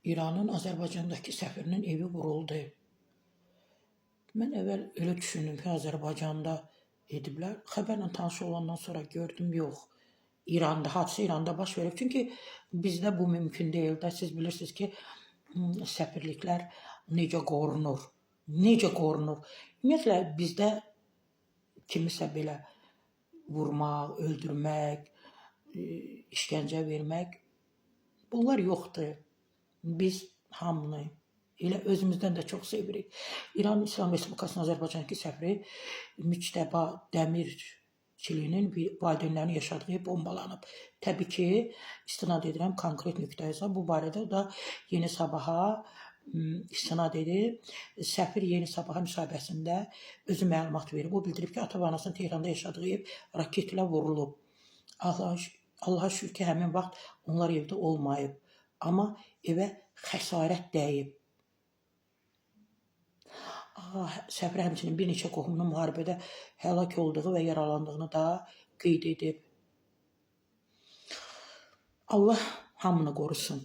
İranın Azərbaycandakı səfirinin evi vuruldu. Mən əvvəl elə düşündüm ki, Azərbaycanda ediblər. Xəbərlə tanış olandan sonra gördüm, yox. İranda, hadisə İranda baş verib. Çünki bizdə bu mümkün deyil də. Siz bilirsiniz ki, səfirliklər necə qorunur? Necə qorunur? Ümumiyyətlə bizdə kimisə belə vurmaq, öldürmək, işgəncə vermək bunlar yoxdur. Biz hamını elə özümüzdən də çox sevirik. İran İslam Respublikasının Azərbaycandakı səfiri Müctəba Dəmirçilinin valideynlərinin yaşadığı ev bombalanıb. Təbii ki, istinad edirəm konkret nöqteyi. Bu barədə da Yeni Sabaha istinad edib. Səfir Yeni Sabaha müsahibəsində özü məlumat verib. O bildirib ki, ata və anasının Tehranda yaşadığı ev raketlə vurulub. Allaha şükür ki, həmin vaxt onlar evdə olmayıb. Amma evə xəsarət dəyib. Səfir həmçinin bir neçə qohumunun müharibədə həlak olduğu və yaralandığını da qeyd edib. Allah hamını qorusun.